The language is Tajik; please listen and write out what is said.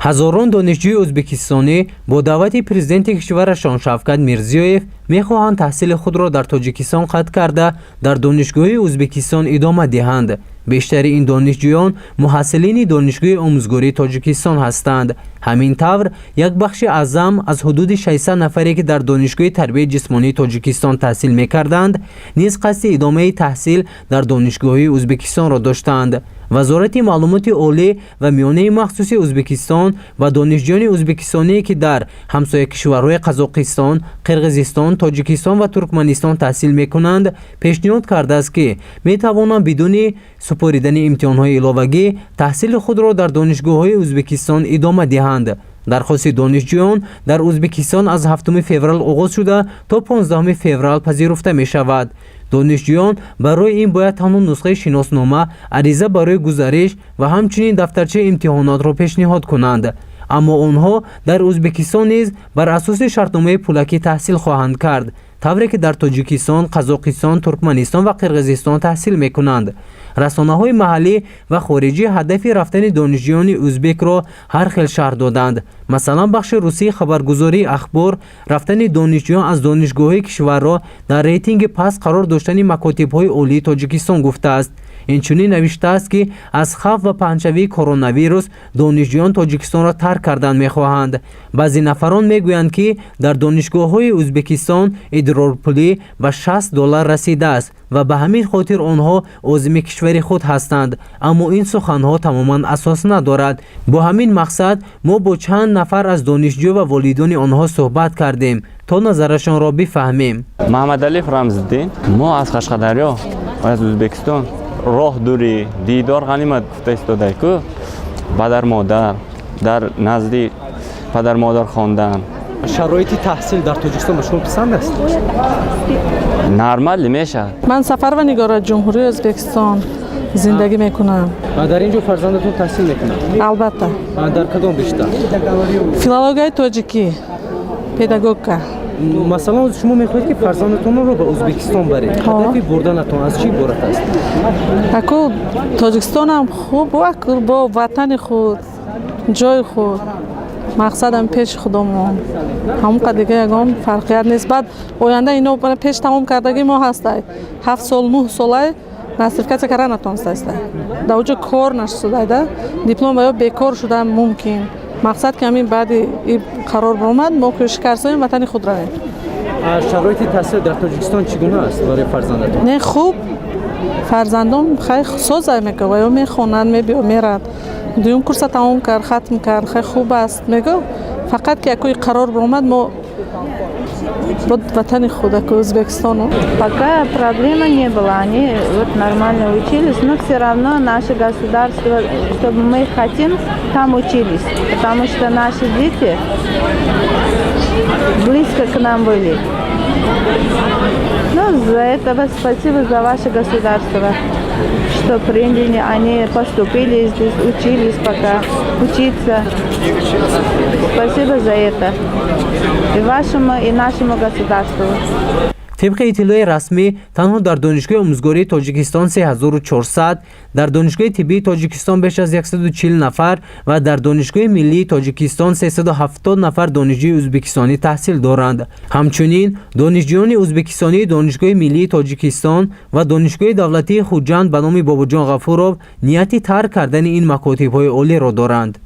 Ҳазорон донишҷӯи ӯзбекистонӣ бо даъвати президенти кишварашон Шавкат Мирзиёев мехоҳанд таҳсили худро дар Тоҷикистон қатъ карда, дар донишгоҳи Ӯзбекистон идома диҳанд. Бештари ин донишҷӯён муҳассилини Донишгоҳи омӯзгории Тоҷикистон ҳастанд. Ҳамин тавр, як бахши аъзам аз ҳудуди 600 нафаре, ки дар Донишгоҳи тарбияи ҷисмонии Тоҷикистон таҳсил мекарданд, низ қасди идомаи таҳсил дар донишгоҳи Ӯзбекистонро доштанд. Вазорати маълумоти олӣ ва миёнаи махсуси Ӯзбекистон ба донишҷӯёни ӯзбекистоние, ки дар ҳамсоя кишварҳои Қазоқистон, Қирғизистон, Тоҷикистон ва Туркманистон таҳсил мекунанд, пешниҳод кардааст, ки метавонанд бидуни супоридани имтиҳонҳои иловагӣ таҳсили худро дар донишгоҳҳои Ӯзбекистон идома диҳанд. Дархости донишҷӯён дар Ӯзбекистон аз 7 феврал оғоз шуда, то 15 феврал пазируфта мешавад. Донишҷӯён барои ин бояд танҳо нусхаи шиноснома, ариза барои гузариш ва ҳамчунин дафтарчаи имтиҳонотро пешниҳод кунанд. Аммо онҳо дар Ӯзбекистон низ бар асоси шартномаи пулакӣ таҳсил хоҳанд кард, тавре ки дар Тоҷикистон, Қазоқистон, Туркманистон ва Қирғизистон таҳсил мекунанд. Расонаҳои маҳаллӣ ва хориҷӣ ҳадафи рафтани донишҷӯёни ӯзбекро ҳар хел шарҳ доданд. Масалан, бахши русии хабаргузории «Ахбор» рафтани донишҷӯён аз донишгоҳҳои кишварро дар рейтинги паст қарор доштани макотибҳои олии Тоҷикистон гуфтааст. Инчунин навиштааст, ки аз хавф ва паҳншавии коронавирус донишҷӯён Тоҷикистонро тарк кардан мехоҳанд. Баъзе нафарон мегӯянд, ки дар донишгоҳҳои Ӯзбекистон идрорпулӣ ба 60 доллар расидааст ва ба ҳамин хотир онҳо озими кишвари худ ҳастанд. Аммо ин суханҳо тамоман асос надорад. Бо ҳамин мақсад мо бо чанд нафар аз донишҷӯ ва волидони онҳо суҳбат кардем, то назарашонро бифаҳмем. Маҳмадалиев Рамзиддин. Мо аз Қашқадарё, аз Ӯзбекистон. Роҳ дурӣ, дидор ғанимат гуфта истодай ку. Падар модар дар назди падар модар хондан. Шароити таҳсил дар Тоҷикистон ба шумо писанд аст? Нормал мешавад. Ман Сафарова Нигора, Ҷумҳурии Ӯзбекистон зиндагӣ мекунам. Дар ин ҷо фарзандатон таҳсил мекунад? Албатта. Дар кадом ришта? Филологияи тоҷикӣ, педагогика. Масалан, шумо мехоҳед, ки фарзандатонро ба Ӯзбекистон баред. Ҳадафи бурданатон аз чӣ иборат аст? Аку, Тоҷикистонам хуб, аку бо ватани худ, ҷои худ, мақсадам пеши худомон, ҳамон қад дига ягон фарқият нест. Баъд оянда ино пеш тамом кардагӣ мо ҳастай, 7 сол, 9 солай нострификация карда натонистаста, дар оҷо кор нашудай да, диплом ва ё бекор шуда мумкин. Мақсад ки ҳамин баъди и қарор баромад, мо кӯшиш кардем, ватани худ равем. Шароити таҳсил дар Тоҷикистон чӣ гуна аст барои фарзандатон? Не, хуб, фарзандом хай созай мего ва ё мехонанд, мебиё, мерад, дуюм курса тамом кард, хатм кард, хай хуб аст мего. Фақат ки якои қарор баромад, мо бо ватани худ, аку Ӯзбекистону. Пока проблемы не было, они вот нормально учились, но все равно наше государство, чтобы мы хотим, там учились, потому что наши дети близко к нам были. Ну, за этого спасибо за ваше государство, что приняли, они поступили здесь, учились пока, учиться. Спасибо за это. И вашему, и нашему государству. Тибқи иттилои расмӣ, танҳо дар Донишгоҳи омӯзгории Тоҷикистон 3400, дар Донишгоҳи тиббии Тоҷикистон беш аз 140 нафар ва дар Донишгоҳи миллии Тоҷикистон 370 нафар донишҷӯи ӯзбекистонӣ таҳсил доранд. Ҳамчунин донишҷӯёни ӯзбекистонии Донишгоҳи миллии Тоҷикистон ва Донишгоҳи давлатии Хуҷанд ба номи Бобоҷон Ғафуров нияти тарк кардани ин макотибҳои олиро доранд.